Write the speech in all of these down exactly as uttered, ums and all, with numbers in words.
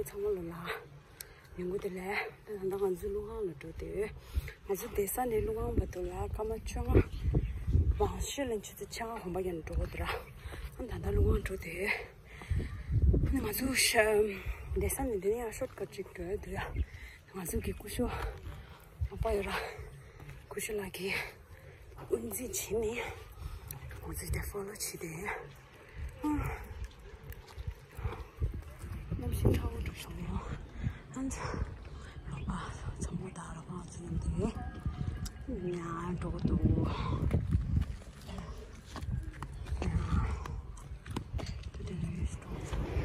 ཚང་མ་ལོ་ལ་ཉིན་གུང་བདེ་ལེགས། ད་ད་ལྟ་ང་ཚོ་ཀླུ་ཁང་ལ་འགྲོ་དུས། ང་ཚོ་བསྡད་ས་ནས་ཀླུ་ཁང་བར་དུ་ལ་སྐར་མ་བཅོ་ལྔ། མང་ཤོས་ལ་ཆུ་ཚོད་ཕྱེད་ཀ་གོམ་པ་རྒྱག་ནས་འགྲོ་དགོས་འདུག་ར། ཨ་ད་ལྟ་ཀླུ་ཁང་འགྲོ་དུས། ཨ་ནི་ང་ཚོ་ཤ་བསྡད་ས་ནས་འདི་ནས་ཡང་ཤོར་ཀཊ་ཅིག་འགྲོ་ཡ་འདུག་ཡ། ང་ཚོ་གི་སྐུ་ཞབས་ཨ་ཕ་ཡོད་ར། སྐུ་ཞབས་ལགས་ཀྱིས་དབུ་འཛིན་བྱས་ནས་ང་ཚོ་དེ་ཕོ་ལོ་བྱས་ཏེ། གནམ་གཤིས་ཚ་བོ་འགྲོ་བྱུང་ཡོད། ཨ་ནི་རོགས་པ་ཚང་མ་དང་རོགས་པ་ཚོ་ཡིན་དེ་ཡང་འགྲོ་གི་འདུག་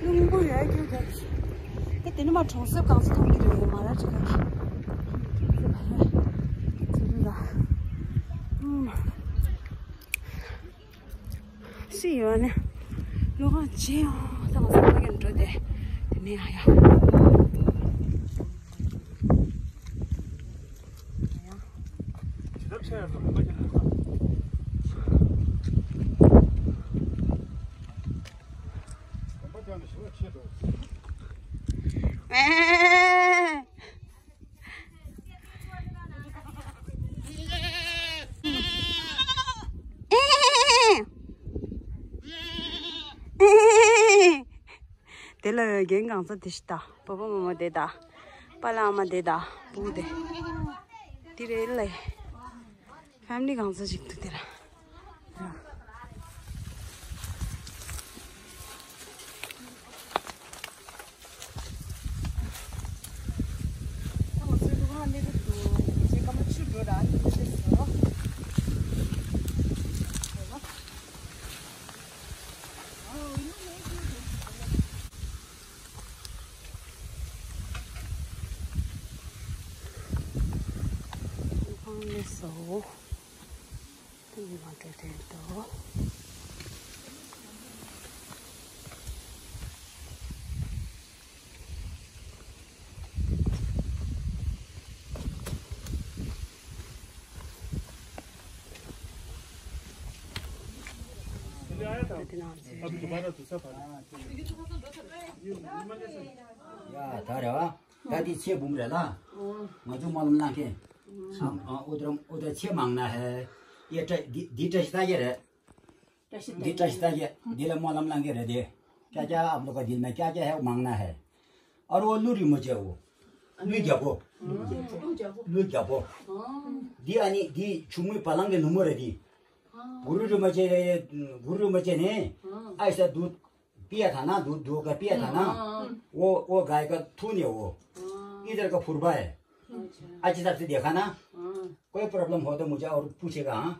སྙིང་པོ་ཡོད་རྒྱུ་ག་ད་དེ་ནི་མ་གྲོང་གསེབ་གང་ས་མཐོང་གི་རེད་མ་ར་ཅིག་ག་ཟེར་ར། ཨུམ། སུ་ཡོད་ནི། ཀླུ་ཁང་ཆེ་ཡང་ད་ང་ཚོ་ཕ་གིར་འགྲོ་དེ། དེ་ནས་ཡང་ཡང་། དེ་ལ་རྒན་གང་ས་དེ་ཤི་ད། པ་པ་མ་མ་དེ་ད། པ་ལ་ཨ་མ་དེ་ད། བུ་དེ། དེ་རེད་ལེ། ཕེ་མི་ལི་གང་ས་ཞིག་འདུག་དེ་ལ། ཁང་ལས་སོ། དེ་ནི་མ་འགྲོ་དོན་དུ། དེ་ནང་ཚེ་རེད། ཡ་ད་རེད་བ། ད་འདི་ཆེས་འབུམ་རེད་ལ། ང་ཚོ་སྨོན་ལམ་གནང་མཁན། ཨ་ཨ་ཨོ་དེ་ར་ཨོ་དེ་ཆེས་མང་ན་ཧེ། ཡ་བཀྲ་འདི་འདི་བཀྲ་ཤིས་རྟགས་བརྒྱད་རེད། འདི་བཀྲ་ཤིས་རྟགས་བརྒྱད་འདི་ལ་སྨོན་ལམ་གནང་མཁན་རེད་དེ། ཀྱ་ཀྱ་ཨབ་ལོ་ཀ་འདི་ལ་ཀྱ་ཀྱ་ཧེ་མང་ན་ཧེ། ཨ་རོ་ཀླུ་རིན་པོ་ཆེ་འོ། ཀླུ་རྒྱལ་པོ། ཀླུ་རྒྱལ་པོ། འདི་ཨ་ནི་འདི་ཆུང་མའི་བ་ལང་གི་ནུ་མོ་རེད་འདི། གུ་རུ་རིན་པོ་ཆེ་གུ་རུ་རིན་པོ་ཆེ་ནི་ཨ་ས་དུ། པི་ཡ་ཐ་ན་དུ་དུ་ག་པི་ཡ་ཐ་ན། ཨོ་ཨོ་ག་ཡ་ག་ཐུ་ནི་ཨོ། ཨི་དར་ག་ཕུར་པ་ཡ། ཨ་ཅི་ས་ཚི་དེ་ཁ་ན། ཀོའི་པྲོབ་ལམ་ཧོ་ད་མུ་ཅ་ཨོར་པུ་ཆེ་ག་ཨ།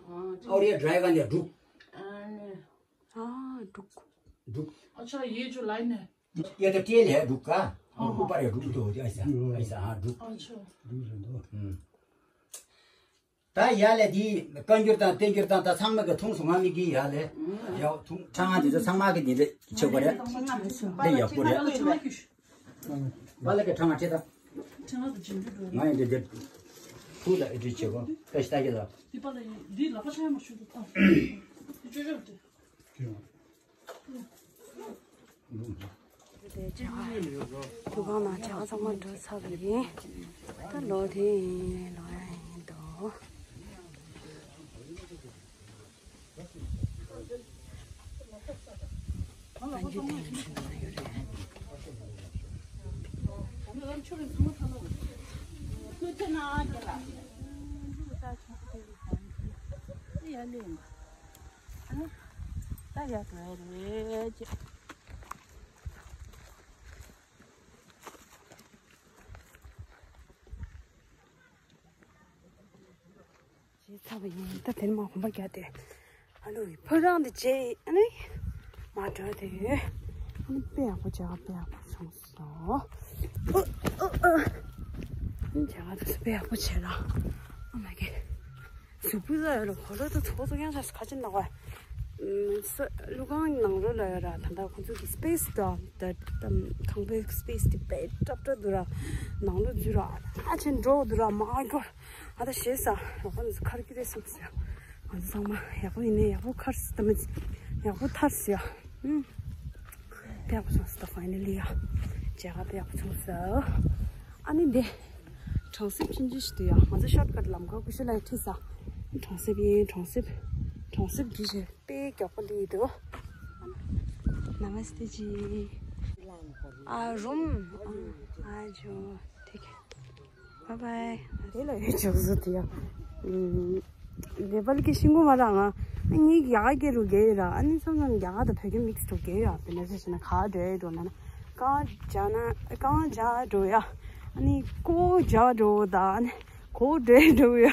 ཨོར་ཡ་ཌ་རའི་ག་ནི་འབྲུག་ཨ་འབྲུག་འབྲུག་ཨ་ཆ་ཡེ་ཇུ་ལའི་ནེ། ཡ་ད་ཏེ་ལེ་འབྲུག་ག་ཨོ་ཧུ་པ་རེ་འབྲུག་དུ་ཨ་ས་ཨ་ས་ཨ་འབྲུག་ཨ་ཆ་འབྲུག་རེ་འདུག་ད་ཡ་ལས་དེ་བཀའ་འགྱུར་དང་བསྟན་འགྱུར་དང་ད་ཚང་མ་གི་འཐུང་སོང་ང་མི་གི་ཡ་ལས་ཡ་འཐུང་ཁྲང་ང་དེ་ཚོ་ཚང་མ་གི་དེ་འདྲ་ཆོག་པ་རེད། འདི་ཡག་པོ་རེད། བ་ལ་གི་ཁྲང་ང་ཁྲེ་ད། ང་ཡང་འདི་འདི་ཐུག་ལ་ཨེ་འདྲ་ཆེ་གོ་ད་ཤི་ད་གི་ལ། འདི་པ་ལ་ཡིན་འདི་ལ་པ་ཆ་ཡ་མ་ཤུ་དུ་ད། འདི་ཅོ་ཅོ་དེ། དེ་ཆ་ཁུ་གང་ན་ཆ་ཚང་མ་འགྲོ་ཚར་བ་ཡིན། ད་ལོ་དེ་ཡིན་ལོ་ཡ་ཡིན་དོ། ད་འཇུ་དེ་ཡིན་ཞུ་ན་ཡོད་རེད། ཡ་ལེ། ད་ཡ་ད་རེད་ཅེ། བྱས་ཚར་བ་ཡིན། ད་དེ་ནས་མ་གོམ་པ་རྒྱག་དེ། ཨ་ལོ་ཡི་ཕོ་བྲང་དེ་བྱས་ཨ་ནི་མ་འགྲོ་དེ་ཡོད། ཨ་ནི་དཔེ་ཡག་པོ་བྱ་དཔེ་ཡག་པོ་བྱུང་སོང་། ཨ་ནི་བྱ་དཔེ་ཡག་པོ་བྱས་ལ། ཨ་མ་གི་གཟུགས་པོ་ལ་ཡོད་ལ་ཧོ་ལོ་དུ་ཚོགས་ཚོགས་ཡང་ཤ་ཁ་ཅིག་ནག་པ། ཀླུ་ཁང་ནང་ལོགས་ལ་ཡོད་ར། ད་ལྟ་ཁོང་ཚོ་གི་སི་པེ་སི་དང་ད་ཁང་པའི་སི་པེ་སི་དེ་དཔེ་སྲབ་སྲབ་འདུག་ར། ནང་ལོགས་འཛུལ་ར་ཨ་ཆེན་འགྲོ་འདུག་ར་མ་གོ། ཨ་ད་ཞེས་ས་རོགས་པ་ཚོ་ཁར་གི་རེད་བསམ་སོང་། ང་ཚོ་ཚང་མ་ཡག་པོ་ཡིན་ནའི་ཡག་པོ་ཁར་སི་ད་མི་ཡག་པོ་ཐར་སི་ཡ། ཨུམ། དཔེ་ཡག་པོ་སོང་སི་ད་ཕ་ཡི་ནལ་ལི་ཡ། མཇལ་ཁ་དཔེ་ཡག་པོ་བྱུང་སོང་། ཨ་ནི་འདི་གྲོང་གསེབ་ཆུང་ཆུང་ཞིག་འདུག་ཡ། ང་ཚོ་ཤོར་ཀཊ་ལམ་ཁ་ཀུ་ཤུ་ལ་ཁྲིད་ས། གྲོང་གསེབ་ཡིན། གྲོང་གསེབ། གྲོང་གསེབ་འདི་བྱས་དཔེ་མགྱོགས་པོ་སླེབས་འདུག། Namaste ji. ཨ་རུམ། ཨ་ཇོ། ཐིག། Bye bye. དེ་ལ་ཡོད་ཅོག་བཟོ་དེ་ཡ། ཨུམ། ནེ་པཱལ་གྱི་ཤིང་ཀུ་མ་རང་ང་། ཨ་ནི་རྒྱ་གར་སྐད་རུ་རྒྱག་ཡོད་ར། ཨ་ནི་སོང་ཙང་རྒྱ་གར་དང་བོད་སྐད་མིག་སི་རུ་རྒྱག་ཡོད་ཨ། དཔེར་ན་ཆ་བཞག་ན་ག་འགྲོ་ཡོད་འགྲོ་ན་ན། གང་བྱ་ན་གང་བྱ་འགྲོ་ཡ། ཨ་ནི་ཀོ་བྱ་འགྲོ་ད། ཨ་ནི་གོ་འགྲོ་འགྲོ་ཡ།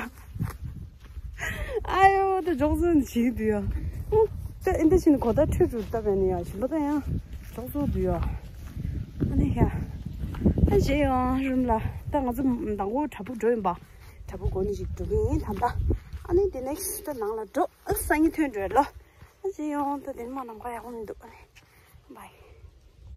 ཨ་ཡོ་ད་ཅོག་བཟོ་ནི་བྱེད་འདུག་ཡ། ཨུ། ད་ཨིན་ད་ཕྱིན་གོ་ད་ཁྲུས་ཁྲུས་ད་བས་ནི་ཡ། ཞིམ་པོ་ད་ཡང་ཅོག་བཟོ་འདུག་ཡ། ཨ་ནི་ཡ། ཨ་རྗེས་ཡང་རུམ་ལ། ད་ང་ཚོ་མདང་དགོང་བྲག་ཕུག་འགྲོ་ཡིན་པ། བྲག་ཕུག་སྒོ་ནས་ཅིག་འགྲོ་གི་ཡིན་ད་ལྟ། ཨ་ནི་དེ་ནེག་སི་ཊི་ད་ནང་ལ་འགྲོ། ཨ་སང་ཉིན་ཐོན་འགྲོ་ཡ་ལོ། ཨ་རྗེས་ཡང་ད་དེ་ནི་མ་ནམ་མཁའ་ཡག་པོ་མི་འདུག་ཨ་ནི། བའི།